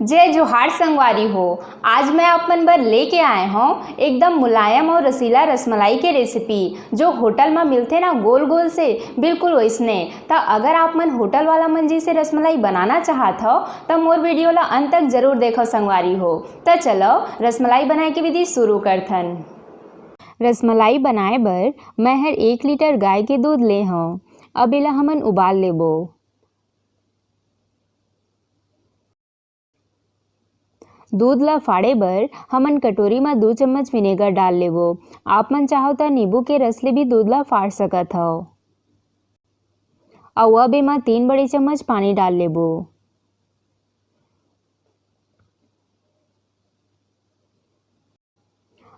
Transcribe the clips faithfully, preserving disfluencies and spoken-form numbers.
जय जोहार संगवारी हो। आज मैं आप मन बर लेके आए हौं एकदम मुलायम और रसीला रसमलाई के रेसिपी, जो होटल म मिलथे ना गोल गोल से, बिल्कुल वैसने। त अगर आप मन होटल वाला मन जैसे रसमलाई बनाना चाहत हव, त मोर वीडियो ला अंत तक जरूर देखव संगवारी हो। त चलो रसमलाई बनाए के विधि शुरू करथन। रसमलाई बनाए बर मैं हर एक लीटर गाय के दूध ले हौं। अब एला हमन उबाल लेबो। दूध ला फाड़े बर हमन कटोरी म दू चम्मच विनेगर डाल लेबो। आप मन चाहो त नींबू के रस ले भी दूध ला फाड़ सकत हव। अउ अब एमा तीन बड़े चम्मच पानी डाल लेबो।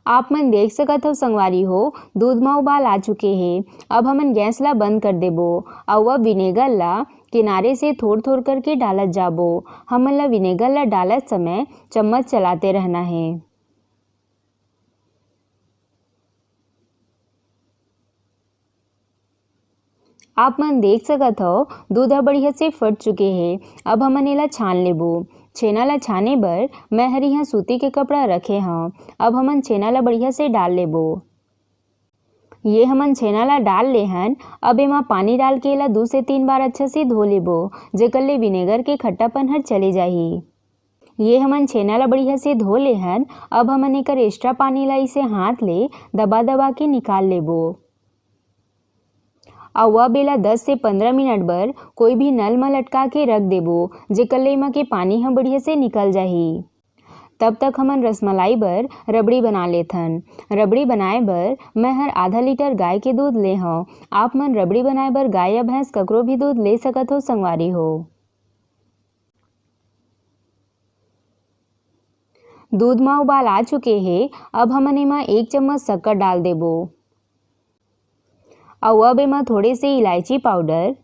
आप मन देख सकत हव संगवारी हो, दूध म उबाल आ चुके हे। अब हमन गैस ला बंद कर देबो अउ अब विनेगर ला किनारे से थोर-थोर करके डालत जाबो। हमन ला विनेगर ला डालत समय चम्मच चलाते रहना हे। आप मन देख सकत हव, दूध ह बढ़िया से फट चुके हे। अब हमन एला छान लेबो। छेना ला छाने बर मैं हर इहाँ सूती के कपड़ा रखे हंव। अब हमन छेना ला बढ़िया से डाल लेबो। ये हमन छेना ला डाल ले हन। अब एमा पानी डाल के एला दू से तीन बार अच्छा से धो लेबो, जेकर ले विनेगर के खट्टापन हर चले जाही। ये हमन छेना ला बढ़िया से धो ले हन। अब हमन एकर एक्स्ट्रा पानी ला इसे हाथ ले दबा दबा के निकाल लेबो। अउ अब एला दस से पंद्रह मिनट बर कोई भी नल म लटका के रख देबो, जेकर ले एमा के पानी ह बढ़िया से निकल जाही। तब तक हमन रसमलाई बर रबड़ी बना लेथन। रबड़ी बनाए बर मैं हर आधा लीटर गाय के दूध ले हंव। आप मन रबड़ी बनाए बर गाय या भैंस ककरो भी दूध ले सकत हो संगवारी हो। दूध म उबाल आ चुके हे। अब हमन एमा एक चम्मच शक्कर डाल देबो। अउ अब एमा थोड़े से इलायची पाउडर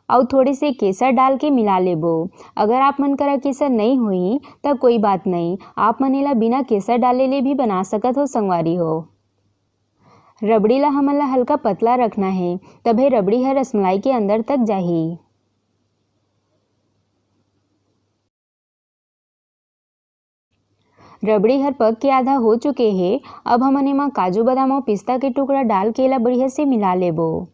अउ थोड़े से केसर डाल के मिला लेबो। अगर आप मन करा केसर नई होही, त कोई बात नई, आप मन एला बिना केसर डाले ले भी बना सकत हो संगवारी हो। रबड़ी ला हमन ला हल्का पतला रखना हे, तभे रबड़ी ह रसमलाई के अंदर तक जाही। रबड़ी हर पक के आधा हो चुके हे। अब हमन एमा काजू, बादाम अउ पिस्ता के टुकड़ा डाल के एला बढ़िया से मिला लेबो।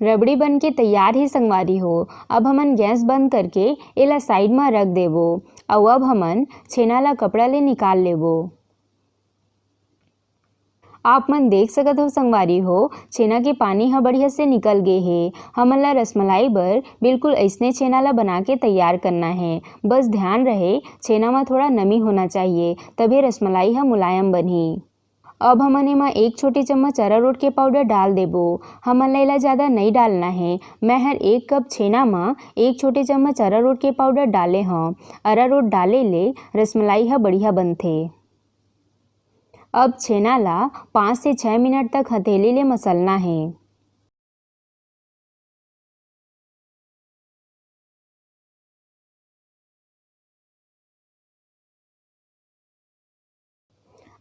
रबड़ी बन के तैयार हे संगवारी हो। अब हमन गैस बंद करके एला साइड म रख देबो। अउ अब हमन छेना ला कपड़ा ले निकाल लेबो। आप मन देख सकत हो संगवारी हो, छेना के पानी ह बढ़िया से निकल गे हे। हमन ला रसमलाई बर बिल्कुल अइसने छेना ला बना के तैयार करना हे। बस ध्यान रहे, छेना म थोड़ा नमी होना चाहिए, तभे रसमलाई ह मुलायम बनही। अब हमन एमा एक छोटे चम्मच अरारोट के पाउडर डाल देबो। हमन ला एला ज़्यादा नई डालना हे। मैं हर एक कप छेना म एक छोटे चम्मच अरारोट के पाउडर डाले हंव। अरारोट डाले ले रसमलाई ह बढ़िया बनथे। अब छेना ला पाँच से छह मिनट तक हथेली ले मसलना हे।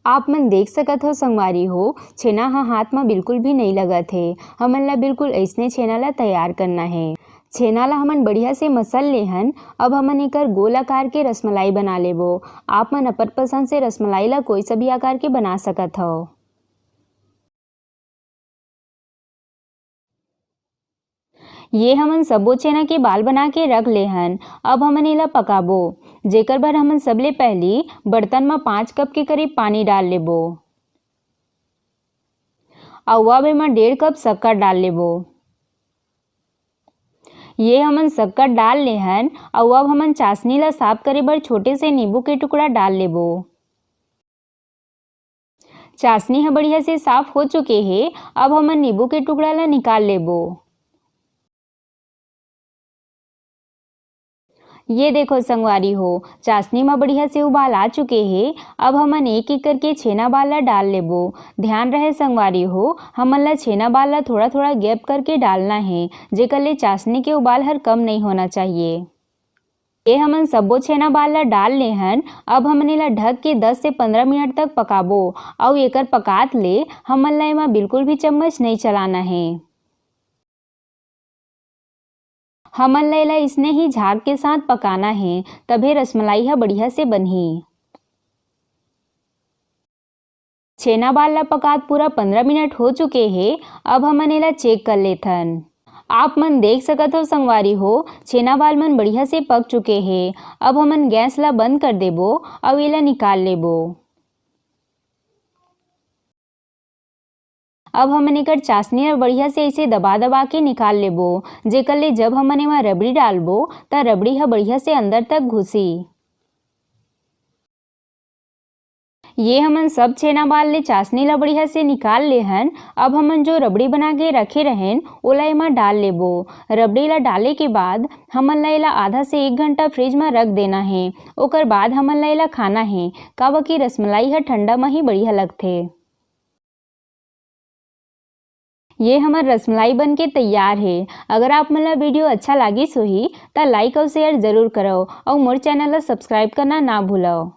आप मन देख सकत हो संगवारी हो, छेना ह हाथ म बिल्कुल भी नई लगत हे। हमन ला बिल्कुल अइसने छेना ला तैयार करना हे। छेना ला हमन बढ़िया से मसल ले हन। अब हमन एकर गोल आकार के रसमलाई बना लेबो। आप मन अपन पसंद से रसमलाई ला कोई सा भी आकार के बना सकत हव। ये हमन सबो छेना के बाल बना के रख ले हन। अब हमन एला पकाबो, जेकर बर हमन सबले पहली बर्तन म पाँच कप के करीब पानी डाल लेबो। अउ अब एमा डेढ़ कप शक्कर डाल लेबो। ये हमन शक्कर डाल ले हन, अउ अब हमन चाशनी ला साफ करे बर छोटे से नींबू के टुकड़ा डाल लेबो। चाशनी ह बढ़िया से साफ हो चुके हे। अब हमन नींबू के टुकड़ा ला निकाल लेबो। ये देखो संगवारी हो, चाशनी म बढ़िया से उबाल आ चुके हे। अब हमन एक एक करके छेना बाल ला डाल लेबो। ध्यान रहे संगवारी हो, हमन ला छेना बाल ला थोड़ा-थोड़ा गैप करके डालना हे, जेकर ले चाशनी के उबाल हर कम नई होना चाहिए। ये हमन सब्बो छेना बाल ला डाल ले हन। अब हमन एला ढक के दस से पंद्रह मिनट तक पकाबो, अउ एकर पकात ले हमन ला एमा बिल्कुल भी चम्मच नई चलाना हे। हमन ला एला इसने ही झाग के साथ पकाना हे, तभे रसमलाई ह बढ़िया से बनही। छेना बाल ला पकात पूरा पंद्रह मिनट हो चुके हे। अब हमन एला चेक कर लेथन। आप मन देख सकत हो संगवारी हो, छेना बाल मन बढ़िया से पक चुके हे। अब हमन गैस ला बंद कर देबो अउ एला निकाल लेबो। अब हमन एकर चाशनी ला बढ़िया से ऐसे दबा दबा के निकाल लेबो, जेकर ले जब हमन एमा रबड़ी डालबो, त रबड़ी ह बढ़िया से अंदर तक घुसी। ये हमन सब छेना बाल ले चाशनी ला बढ़िया से निकाल ले हन। अब हमन जो रबड़ी बना के रखे रहेन, ओला एमा डाल लेबो। रबड़ी ला डाले के बाद हमन ला एला आधा से एक घंटा फ्रिज मा रख देना हे। ओकर बाद हमन ला एला खाना हे, काबर कि रसमलाई ह ठंडा मा ही बढ़िया लगथे। ये हमर रसमलाई बन के तैयार हे। अगर आप मन ला वीडियो अच्छा लागिस होही, त लाइक अउ शेयर जरूर करव अउ मोर चैनल ला सब्सक्राइब करना ना भूलव।